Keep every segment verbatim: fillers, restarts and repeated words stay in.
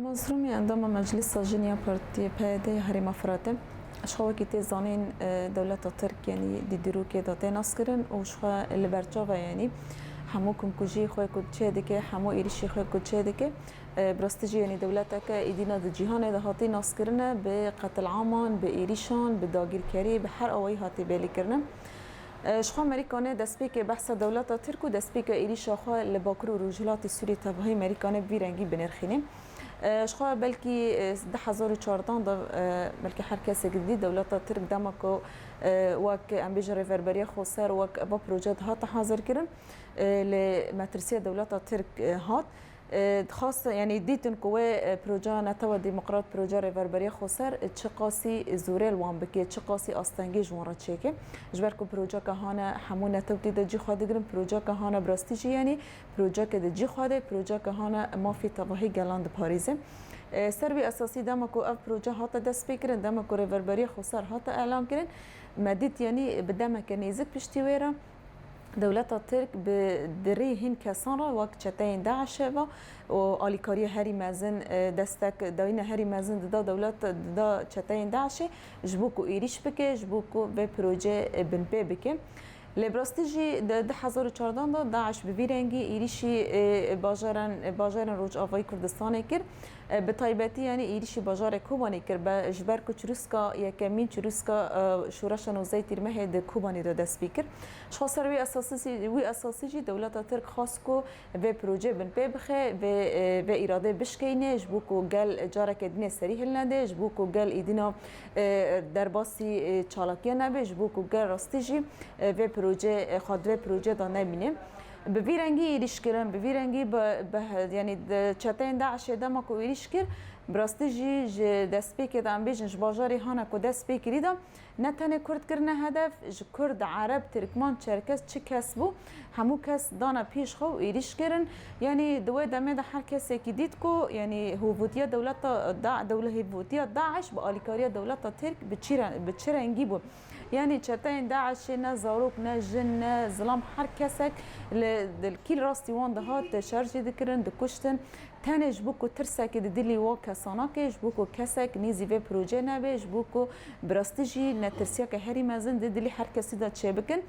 Mazlûmî endama Meclisa Jin ya Partiyê P Y D ya Herêma Firatê. Ji xwe wekî tê zanîn, e, dewleta Tirk, yanî di dîrokê de tê naskirin û ji xwe li ber çava, yanî hemû kumkujiyê xwe ku çê dike, hemû êrişê xwe ku çê dike, e, bi rastî jî, yanî dewleteke êdîna di cîhanê de hatî naskirine bi qetilaman, bi êrişan, bi dagirkerî, bi her awayî hatî bêlîkirine. E, ji xwe Merîkanê destpêkê behsa dewleta Tirk û destpêka êrîşa xwe li Bakur û Rojhilatê Sûriyê tevahî Merîkanê bi vî rengî binirxînê. E, ji xwe belkî, e, du hezar û çardan de, e, belkî her kesek didî dewleta Tirk dema ku, e, wek em bêjin rêverberiya xweser, wek eva proje dihate hazirkirin, e, lê metirsiya dewleta Tirk, e, hat. E, dixwast, yanî dîtin ku wê, e, projeya Netewa Demokrat, projeya Rêverberiya Xweser, e, çiqasî zûrê li wan bike, çiqasî astengî ji wan re çêke. Ji ber ku projeke hane hemû netewtî de cî xwe digirin, projeke hane bi rastî jî, yanî projeke di cî xwe de, projeke hane mafê tevahî gelan diparêze. E, ser wî esasî dema ku ev proje hate destpêkirin, dema ku Rêverberiya Xweser hate elan kirin, me dît, yanî bi demeke nêzik piştî wê re, dewleta Tirk bi, di rê hin kesan re wek çeteyên DAIŞê ve û alîkariya herî mezin, e, destek dayîne herî mezin dida dewlet, dida çeteyên DAIŞê ji bo ku êrîş bike, ji bo ku vê proje, e, binpê bike. Lê bi rastî jî di du hezar û çardan de DAIŞ bi vî rengî êrîşî, e, bajaran, bajarên Rojavayî Kurdistanê kir. E, bi taybetî, yanî êrîşî bajarê Kobanê kir, be, ji ber ku çirûska yekemîn, çirûska, e, şoreşa nozdehê Tîrmehê di Kobanê de dest pê kir. Ji xwe ser wî esasî, wî esasî jî dewleta Tirk xwest ku vê proje binpê bixe, vê, e, vê îradê bişkeyne, ji bo ku gel careke dîne serî hilnede, ji bo ku gel êdîna, e, derbasî, e, çalakiya nebe, ji bo ku gel rastî jî, e, vê proje, e, xwe di vê proje de nemîne. Bi vî rengî êrîş kirin, bi vî rengî bi, bi, yanî di çeteyên DAIŞê dema ku êrîş kir, bi rastî jî ji destpêkê de, em bêjin ji bajarê hane ku dest pê kirî de, ne tenê Kurd kirine hedef, ji Kurd, Ereb, Tirkman, Çerkes çi kes bû, hemû kes dane pêş xwe û êrîş kirin. Yanî di wê demê de her kesekî dît ku, yanî hûvûtiya dewleta da, dewle-, hûvûtiya DAIŞ bi alîkariya dewleta Tirk bi çi re-, bi çi rengî bû. Yanî çeteyên DAIŞê ne zarok, ne jin, ne zilam, her kesek li, li kîl rastî wan dihat şerjê dikirin, dikuştin. Tenê ji bo ku tirsekê di dilî wan kesana ke, ji bo ku kesek nêzî vê proje nebe, ji bo ku bi rastî jî metirsiyeke herî mezin di dilî her kesî de çêbikin.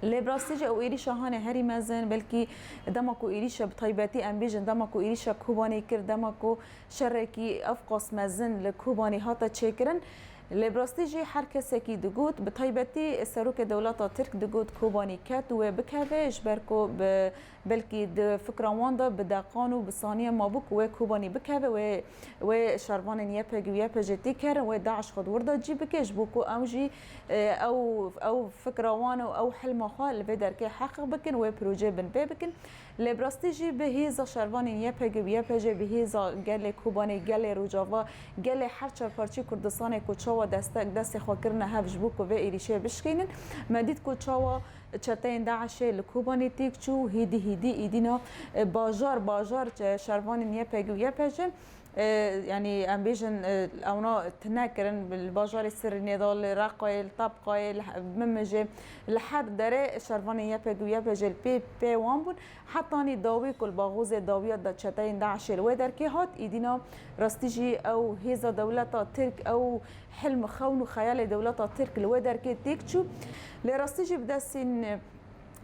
Lê bi rastî jî ew êrîşa hane herî mezin, belkî dema ku êrîşa bi taybetî em bêjin, dema ku êrîşa Kobanê kir, dema ku şerekî ev qas mezin li Kobanê hate çêkirin. Lê bi rastî jî her kesekî digot, bi taybetî serokê dewleta Tirk digot Kobanî ket û wê bikeve, ji ber ku bi, belkî di fikra wan de bi deqan û bi saniye mabû ku wê Kobanî bikeve, wê, wê şervanên Y P G û Y P J têk herin, wê DAIŞ xwe di wir de cî bike, ji bo ku ew jî, e, ew, ew fikra wan û ew hilma xwe li vê derkê heqîq bikin, wê proje binpê bikin. Lê bi rastî jî bi hêza şervanên Y P G û Y P J, bi hêza gelê Kobanê, gelê Rojava, gelê her çar parçeyê Kurdistanê ku çawa destek destê xwe kirine hev ji bo ku vê êrîşê bişkînin. Me dît ku çawa çeteyên DAIŞê li Kobanê têk çû, hêdî hêdî îdîna, e, bajar bajar çe-, şervanên Y P G û Y P J, e, yanî em bêjin, e, ewna tune kirin, li bajarê Sirînê de, li Reqayê, li Tebqayê, li he-, Mimijê, li her derê şervanên Y P G û Y P J li pê, pê wan bûn. Hetanî dawî ku li baxozê dawiya da çeteyên DAIŞê li wê derkê hat, îdîna rastî jî ew hêza dewleta Tirk, ew hilm, xewn û xeyalê dewleta Tirk li wê derkê têk çû. Lê rastî jî bi destên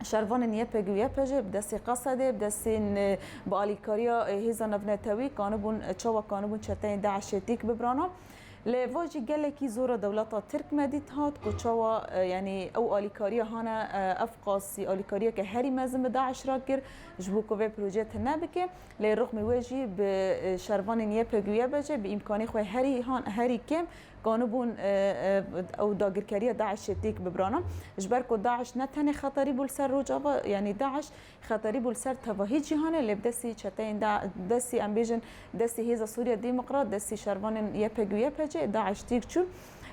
şervanên Y P G û Y P J, bi destê Qesedê, bi destên, e, bi alîkariya, e, hêza navnetewî kanibûn, e, çawa kanibûn çeteyên DAIŞê têk bibirana. Lê va jî gelekî zora dewleta Tirk me dît hat ku çawa, e, yanî ew alîkariya hane, e, ev qasî alîkariyeke herî mezin bi DAIŞ re kir, ji bo ku vê proje tune bike. Lê rixmê wê jî bi, e, şervanên Y P G û Y P J bi îmkanê xwe herî han, herî kêm kanibûn, e, e, ew dagirkeriya DAIŞê têk bibirana. Ji ber ku DAIŞ ne tenê xeterî bû li ser Rojava, yanî DAIŞ xeterî bû li ser tevahî cîhanê, lê bi destî çeteyên da-, destî, em bêjin, destî Hêza Sûriya Demokrat, destî şervanên Y P G û Y P J, DAIŞ têk çû.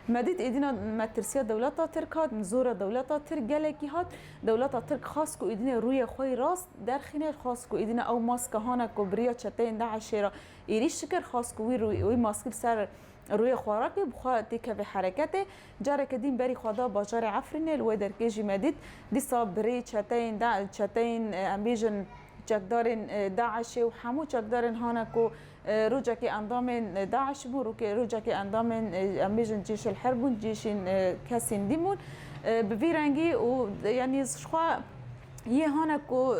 Me dît êdîna metirsiya dewleta Tirk hat, zora dewleta Tirk gelekî hat. Dewleta Tirk xwest ku êdînê rûyê xwe yî rast derxîne, xwest ku êdîna ew maske hane ku bi riya çeteyên DAIŞê re êrîş dikir, xwest ku wî rû-, wî maskî li ser rûyê xwe rake, bi xwe têkeve hereketê. Careke din berî xwe da bajarê Efrînê, li wê derkê jî me dît. Dîsa bi rê çeteyên de, çeteyên, e, em bêjin, çekdarên, e, DAIŞê û hemû çekdarên hane ku, e, rojekê endamên, e, DAIŞ bûn, rokê-, rojekê endamên, e, em bêjin cêşil her bûn, cêşên, e, kesên dî bûn. E, bi vî rengî û, yanî, ji xwe yê hane ku,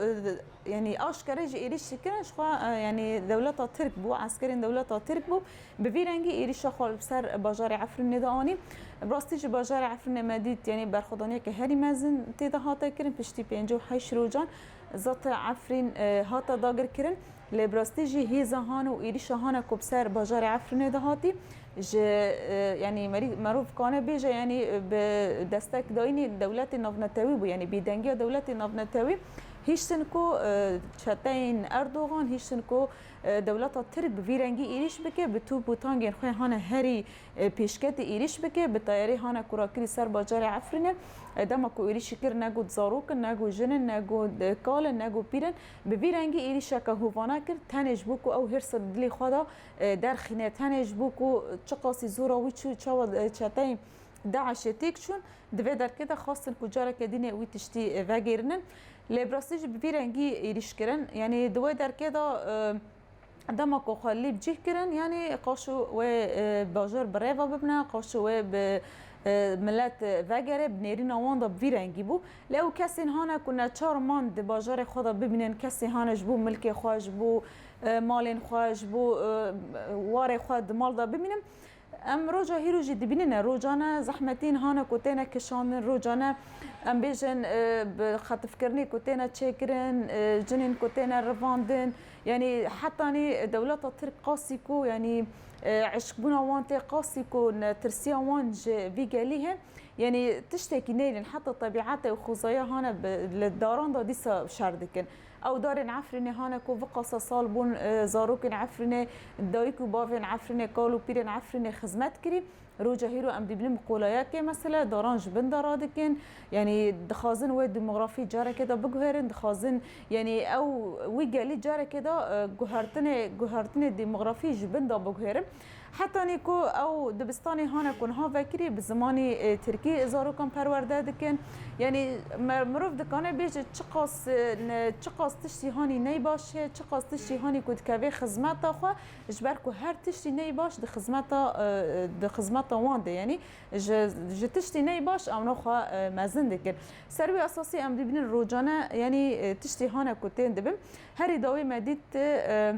e, yanî, aşkere jî êrîş dikirin, ji xwe, e, yanî, dewleta Tirk bû, eskerên dewleta Tirk bû. Bi vî rengî êrîşa xwe li ser bajarê Efrînê de anî. Bi rastî jî bajarê Efrînê me dît, yanî berxwedaniyeke herî mezin tê de hate kirin. Piştî pêncî û heşt rojan zata Efrîn, e, hate dagirkirin. Lê bi rastî jî hêza hane û êrîşa hane ku bi ser bajarê Efrînê de hatî, ji, e, yanî merî-, merov kane bêje, yanî, e, bi destek dayînê dewletê navnetewî bû, yanî bêdengiya dewletê navnetewî hiştin ku, e, çeteyên Erdogan hiştin ku e, dewleta Tirk bi vî rengî êrîş bike, bi top û tangên xwe hane herî, e, pêşketî êrîş bike, bi tayarê hane kurakirî ser bajarê Efrînê. E, dema ku êrîşî kir, ne got zarok in, ne got jin in, ne got, e, kal in, ne got pîr in, bi vî rengî êrîşeke hovane kir, tenê ji bo ku ew hêrsa di dilê xwe de, e, derxîne, tenê ji bo ku çiqasî zora wî çû, çawa, e, çeteyên DAIŞê têk çûn, di vê derkê de xwestin ku careke dîne wî tiştî, e, vegêrinin. Lê bi rastî jî bi vî rengî êrîş kirin. Yanî di wê derkê de, e, dema ku xwe lî bi cih kirin, yanî qaşo wê, e, bajar bi rêva bibine, qaşo wê bi, e, milet, e, vegere, bi nêrîna wan de bi vî rengî bû. Lê ew kesên hane ku neçar man di bajarê xwe de bimînin, kesê hane ji bo milkê xwe, ji bo, e, malên xwe, ji bo, e, warê xwe di mal de bimînin. Em roja hîro jî dibînine, rojane zehmetîn hane ku têne kişandin, rojane em bêjin, e, bi xetifkirinê ku têne çêkirin, e, cinên ku têne rivandin. Yanî hetanî dewleta Tirk qasî ku, yanî, e, eşkbûna wan tê, qasî ku netirsiya wan ji vî gelî he. Yanî tiştekî neynin, heta tebîetê û xwezaya hane bi, li daran de dîsa şer dikin. Ew darên Efrînê hane ku viqasa sal bûn, e, zarokên Efrînê, dayik û bavên Efrînê, kal û pîrên Efrînê xizmet kirî. Roja hîro em dibînin bi qolayekê, mesele daran ji bin de radikin. Yanî dixwazin wê demografî careke de biguherin, dixwazin, yanî ew wî gelî careke de, e, guhertinê, guhertinê demografî ji bin de biguherin. Hetanî ku ew dibistanê hane ku niha vekirî bi zimanî, e, tirkî zarokan perwerde dikin. Yanî me-, mirov dikane bêje çiqas, e, ne, çiqas tiştî hanî ney baş heye, çiqas tiştî hanî ku dikeve xizmeta xwe, ji ber ku her tiştî ney baş di xizmeta, e, di xizmeta wan de, yanî ji, ji tiştî ney baş ewna xwe, e, mezin dikin. Ser wî esasî em dibînin rojane, yanî, e, tiştî hane ku tên dibin. Herî dawî me dît, e,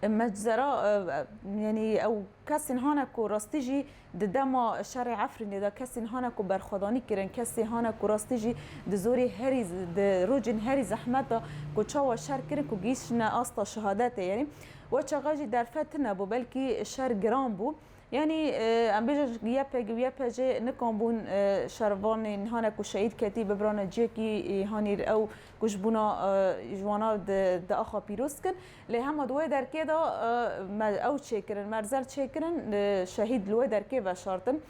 Meczera, e, e, yanî ew kesên hane ku rastî jî di dema şerê Efrînê de kesên hane ku berxwedanî kirin, kesê hane ku rastî jî di zorê herî z-, di rojên herî zehmet de ku çawa şer kirin ku gihîştine asta şehadetê, yanî we çaxa jî derfet tune bû, belkî şer giran bû. Yanî, e, em bêjin Y P G û Y P J nikan bûn, e, şervanên hane ku şehîd ketî bibrane ciyekî, e, hanî ew ku ji bûna, e, ji wana di, di axa pîroz kin. Lê hema di wê derkê de, e, me-, ew çêkirin, merzel çêkirin, e, şehîd li wê derkê veşartin.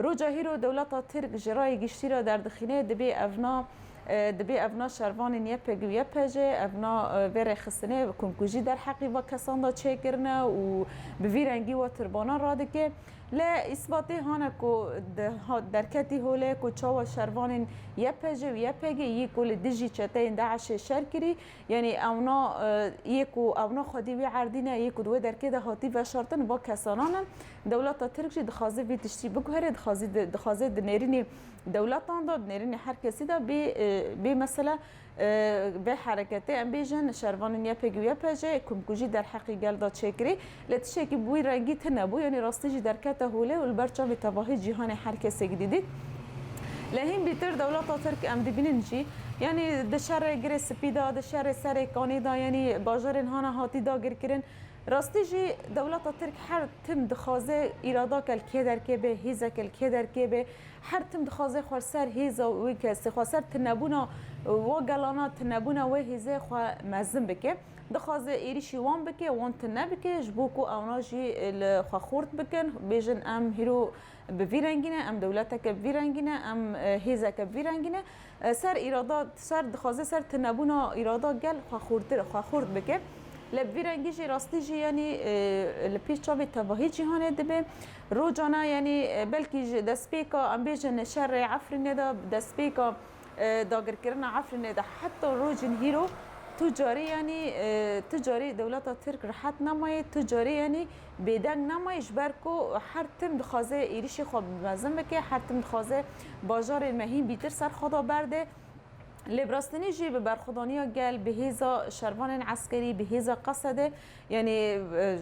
Roja hîro dewleta Tirk ji rayê giştî re derdixîne, dibê evna, e, dibê evna şervanên Y P G û Y P J, evna, e, vê rêxistinê komkujî derheqî va kesan de çêkirine û bi vî rengî wa tirbana radike. Lê îsbatê hane ku di ha-, derketî holê ku çawa şervanên Y P J û Y P G yê ku li dijî çeteyên DAIŞê şer kirî, yanî ewna, e, yê ku ewna xwedî wî erdîne, yê ku di wê derkê de hatî veşartin, va kesanan in. Dewleta Tirk jî dixwaze vî tiştî biguhere, dixwaze di, dixwaze di nêrînê dewletan de, di nêrînê her kesî de bê, e, bê mesele, e, vê hereketê, em bêjin, şervanên Y P G û Y P J komkujî derheqî gel de çêkirî. Lê tiştekî bi wî rengî tune bû, yanî rastî jî derkete holê û li ber çavê tevahî cîhanê her kesek didît. Lê hîn bîtir dewleta Tirk em dibînin jî, yanî di şerê Girê Spî de, di şerê Serê Kanê de, yanî bajarên hana hatî dagirkirin. Rastî jî dewleta Tirk her tim dixwaze îradake li kê derkê be, hêzeke li kê derkê be, her tim dixwaze xwe ser hêza wê kesê, xwe ser tunebûna wa gelana, tunebûna wê hêzê xwe mezin bike. Dixwaze êrîşî wan bike, wan tune bike, ji bo ku ewna jî li xwe xurt bikin, bêjin, em hîro bi vî rengî ne, em dewleteke bi vî rengî ne, em, e, hêzeke bi vî rengî ne. E, ser îrada, ser dixwaze ser tunebûna îrada gel xwe xurtir, xwe xurt bike. Lê bi vî rengî jî rastî jî, yanî, e, li pêş çavê tevahî cîhanê dibe. Rojane, yanî, e, belkî ji destpêka, em bêjin, şerê Efrînê de, destpêka, e, dagirkirina Efrînê de heta rojên hîro, Tu carî, yanî, e, tu carî dewleta Tirk rihet nemaye, tu carî, yanî, bêdeng nemaye, ji ber ku her tim dixwaze êrişê xwe mezin bike, her tim dixwaze bajarên me hîn bîtir ser xwe de berde. Lê bi rastînî jî bi berxwedaniya gel, bi hêza şervanên eskerî, bi hêza Qesedê, yanî, e,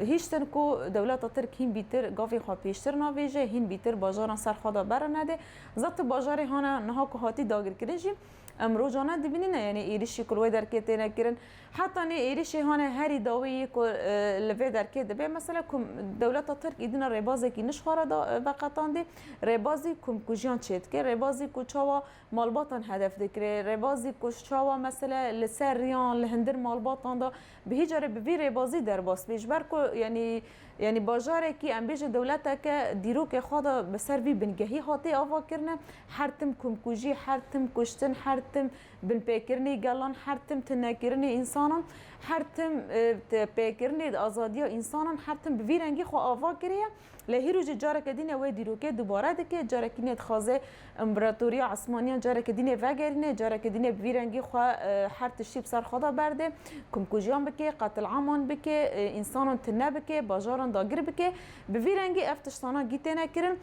hiştin ku dewleta Tirk hîn bîtir gavê xwe pêştir navêje, hîn bîtir bajaran ser xwe de bere nede. Zat bajarê hane niha ku hatî dagirkirin jî, em rojane dibînîne, yanî êrişî ku li wê derkê têne kirin. Heta nê êrişê hane herî dawî yê ku, e, li vê derkê dibe. Mesela ku dewleta Tirk îdina rêbazekî nişxwara da, e, veqetandî, rêbazî komkujiyan çêdike, rêbazî ku çawa malbatan hedef dikire, rêbazî ku çawa mesela li ser riyan, li hindir malbatan da bi hî carê bi vî rêbazî derbas bê. Ji ber ku, yanî, yanî bajarekî, em bêjin dewleteke dîrokê xwe de bi ser vî bingehî hatiye avakirine. Her tim komkujî, her tim kuştin, her tim binpêkirinê gelan, her tim tunekirinê însanan, her tim, e, te-, pêkirinê azadiya însanan, her tim bi vî rengî xwe ava kiriye. Lê hîro jî careke dîne wê dîrokê dubare dike, carekî nê dixwaze împaratoriya Osmaniyan careke dîne vegerîne, careke dîne bi vî rengî xwe, e, her tiştî bi ser xwe de berde, komkujiyan bike, qetilaman bike, e, însanan tune bike, bajaran dagir bike. Bi vî rengî ev tiştana gî têne kirin.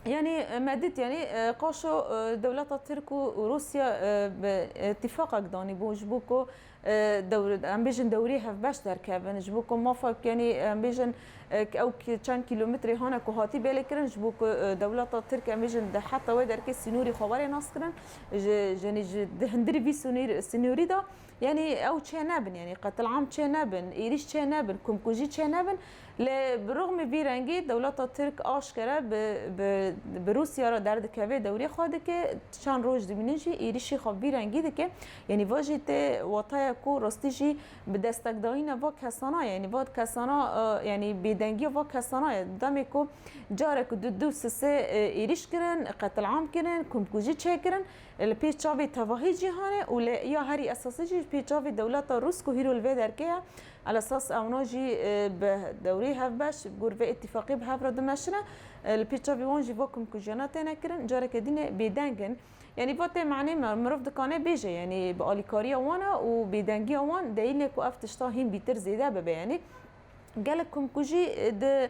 Yanî, e, me dît, yanî, e, qaşo, e, dewleta Tirk û Rûsya, e, bi îtîfaqek danîbû ji bo ku, e, dewr-, em bêjin dewrî hevbeş derkevin, ji bo ku mafek, yanî, em bêjin, e, ew ki-, çend kîlometrê hane ku hatî bêlê kirin, ji bo ku, e, dewleta Tirk, em bêjin, di heta wê derkê sînorî xwe were nas kirin, ji, yanî ji di hindirî vî sînor-, sînorî de, yanî ew çê nebin, yanî qetilam çê nebin, êrîş çê nebin, komkujî çê nebin. Lê bi rixmî vî rengî dewleta Tirk aşkere bi, bi, bi Rûsya re derdikeve, dewrê xwe dike, çend roj dibînin jî êrîşî xwe vî rengî dike. Yanî va jî tê wataya ku rastî jî bi destekdayîna va kesana, yanî va kesana, e, yanî bêdengiya va kesana ye. Demê ku carek du, du sisê, e, êrîş kirin, qetilam kirin, komkujî çêkirin, li pêş çavê tevahî cîhanê û li ya herî esasî jî pêş çavê dewleta Rûs ku hîro li vê derkê ye. Elesas ewna jî, e, bi dewrî hevbeş, bi gor vê îtîfaqî bi hev re dimeşine, e, li pêş çavê wan jî va komkujiyana têne kirin, careke dîne bêdeng in. Yanî va tê manê me-, mirov dikane bêje, yanî bi alîkariya wan e û bêdengiya wan deyîne ku ev tişta hîn bîtir zêde bibe. Yanî gelek komkujî, e, di,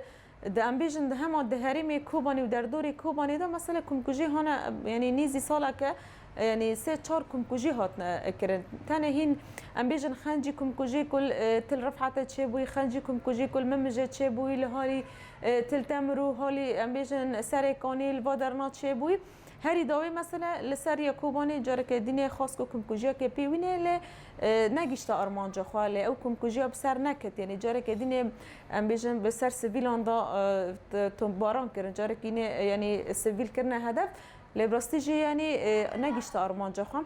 di, em bêjin, di hema di herêmê Kobanê û derdorê Kobanê de, mesela, komkujî hane, e, yanî nêzî saleke, e, yanî sê çar komkujî hatine, e, kirin. Tenê hîn, em bêjin, Xencî komkujî ku li, e, Til Rifhete çêbûyî, Xencî komkujî ku li Mimijê çêbûyî, li halî, e, Til Temir û halî, em bêjin, Serê Kanî li va derna çêbûyî. Herî dawî mesela li ser ya Kobanê careke dînê xwest ku komkujiyeke pê wîne, lê, e, negişte armanca xwe, lê ew komkujiya bi ser neket. Yanî careke dînê, em bêjin, bi ser sivîlan de, e, t-, tombaran kirin. Carekî nê, e, yanî sivîl kirine hedef, lê bi rastî jî, yanî, e, negişte armanca xwe.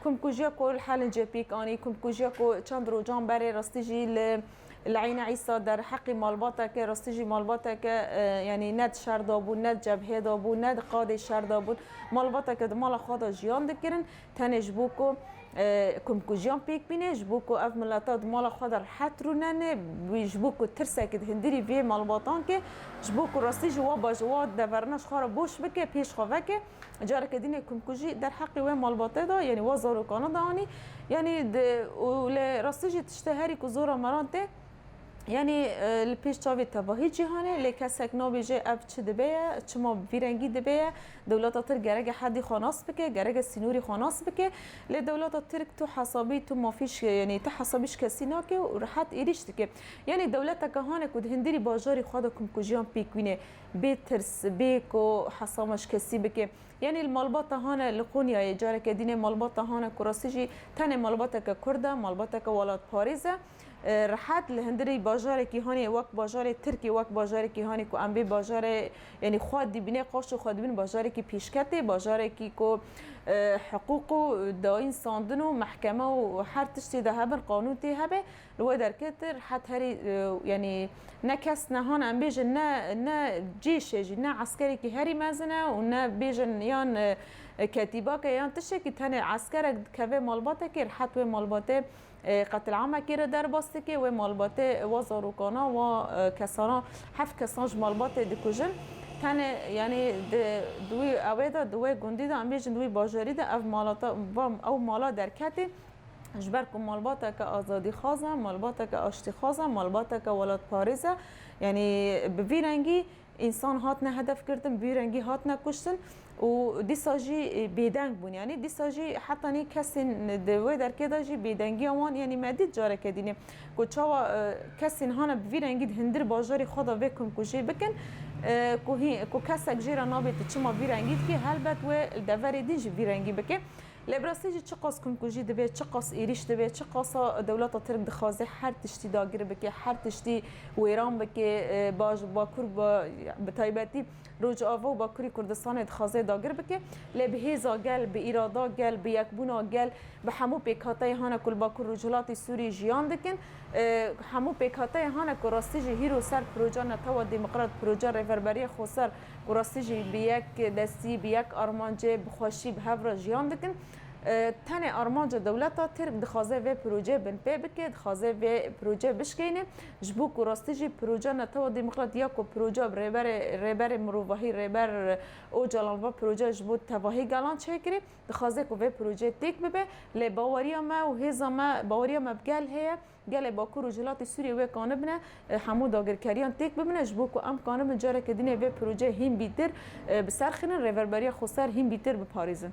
Komkujiya ku li Helincê pêk anî, komkujiya ku çend rojan berê rastî jî li, li Eyne Îsa derheqî malbateke, rastî jî malbateke, e, yanî ne di şer de bû, ne di cebhê de bû, ne di qadê şer de bûn. Malbateke di mala xwe de jiyan dikirin. Tenê ji bo ku, e, komkujiyan pêk bîne, ji bo ku ev mileta di mala xwe de rehet rûnene, wî ji bo ku tirsek di hindirî vê malbatan ke, ji bo ku rastî jî wa baş-, wa deverina ji xwe re boş bike, pêş xwe veke, careke dînê komkujî derheqê wê malbatê de, yanî wa zarokana de anî. Yanî di, û lê rastî jî tiştê herî ku zora meran tê, yanî, e, li pêş çavê tevahî cîhanê, lê kesek nabêje ev çi dibe ye, çima bi vî rengî dibe ye. Dewleta Tirk gereke hedî xwe nas bike, gereke sînorî xwe nas bike. Lê dewleta Tirk tu hesabî, tu mafî ji, yanî tu hesabî ji kesî nake û rehet êrîş dike. Yanî dewleteke hane ku di hindirî bajarî xwe de komkujiyan pêk wîne, bê tirs, bê ku hesaba ji kesî bike. Yanî li malbata hane li Qonyayê, careke dînê malbata hane ku rastî jî tenê malbateke Kurd e, malbateke welatparêz e. E, rehet li hindirî bajarekî hanê wek bajarê Tirkî, wek bajarekî hanê ku em bê bajarê, yanî xwe dibîne, qaşo xwe dibîne bajarekî pêşketê, bajarekî ku, e, hiqûq û dayîn sandin û mehkeme û her tiştê de hebin, qanûn tê hebe, li wê derkê tu rehet herî, e, yanî ne kes ne han em bêjin, ne, ne cêşê jî, ne eskerekî herî mezin e û ne bêjin yan, e, ketîbake yan tiştekî, tenê eskerek dikeve malbatekê, rehet wê malbatê e, qetilamekê re derbas dike, wê malbatê, wa zarokana, wa, e, kesana, heft kesan ji malbatê dikujin. Tenê, yanî di, di wî ewê de, di wê gundî de, em bêjin di wî bajarî de ev malata, va, ew mala derketê. Ji ber ku malbateke azadîxwaz e, malbateke aştîxwaz e, malbateke welatparêz e, yanî bi vî rengî însan hatine hedefgirtin, bi vî rengî hatine kuştin û dîsa jî, e, bêdeng bûn. Yanî dîsa jî hetanî kesên di wê derkê de jî bêdengiya wan, yanî me dît careke dînê ku çawa, e, kesên hane bi vî rengî di hundir bajarê xwe de vê komkujiyê bikin, e, ku hî-, ku kesek jê re nabê tu çima vî rengî dikî, helbet wê li deverê din jî vî rengî bike. Lê bi rastî jî çiqas komkujî dibe, çiqas êrîş dibe, çiqasa dewleta Tirk dixwaze her tiştî dagir bike, her tiştî wêran bike, e, baş, Bakur ba-, bi taybetî Rojava û Bakurî Kurdistanê dixwaze dagir bike. Lê bi hêza gel, bi îrada gel, bi yekbûna gel, bi hemû pêkhateyê hane ku li Bakur Rojhilatê Sûrî jiyan dikin, e, hemû pêkhateyê hane ku rastî jî hîro ser proja Netewa Demokrat, proja Rêverberiya Xweser ku rastî jî bi yek destî, bi yek armancê, bi xweşî, bi hev re jiyan dikin. E, tenê armanca dewleta Tirk dixwaze vê proje binpê bike, dixwaze vê proje bişkeyne. Ji bo ku rastî jî proja Netewa Demokrat ya ku proja rêberê, rêberê mirovahî, rêber Ocalan va proje ji bo tevahî gelan çêkirî, dixwaze ku vê proje têk bibe. Lê baweriya me û hêza me, baweriya me bi gel heye. Gelê Bakur û Rojhilatê Sûriyê wê kanibne, e, hemû dagirkeriyan têk bibine, ji bo ku em kanibin careke dinê vê proje hîn bîtir, e, bi ser xinin, Rêverberiya Xweser hîn bîtir biparêzin.